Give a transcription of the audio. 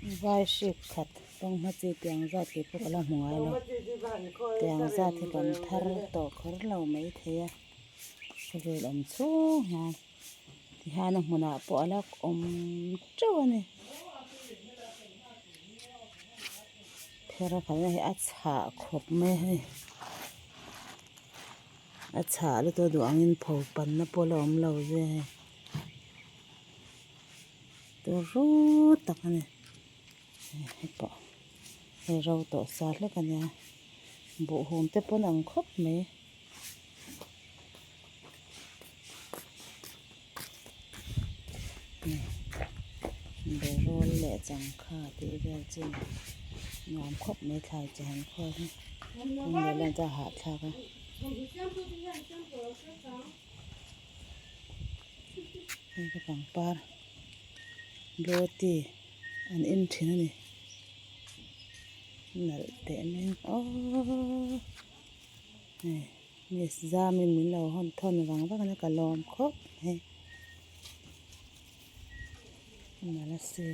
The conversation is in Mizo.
Vai hrik khat panghma chi tiang zat tih pawh ka la hmu ngai lo tiang zat hi kan thar tawh kher lo maithei a khawvel awm chhung hian tihian a hmunah pawh a la awm teuh a ni phera kalna hi a chhah khawp mai a hei a chhah lutuk a duh angin pho panna pawh a la awm lo zui a hei. Turu tak a ni hei pawh hei ro tawh sa hlek a nia buhhum te pawn ang khawp mai berawl leh changkha tih vel chu nuam khawp mai thlai chi han khawl hi kawng leh lam chu a hahthlak a. Hei ka pangpar blue tea an en thin a ni nalh teh mai a aww hei miss zamin min lo hawn thawn vang vang a ka lawm khawp mai nalh a si.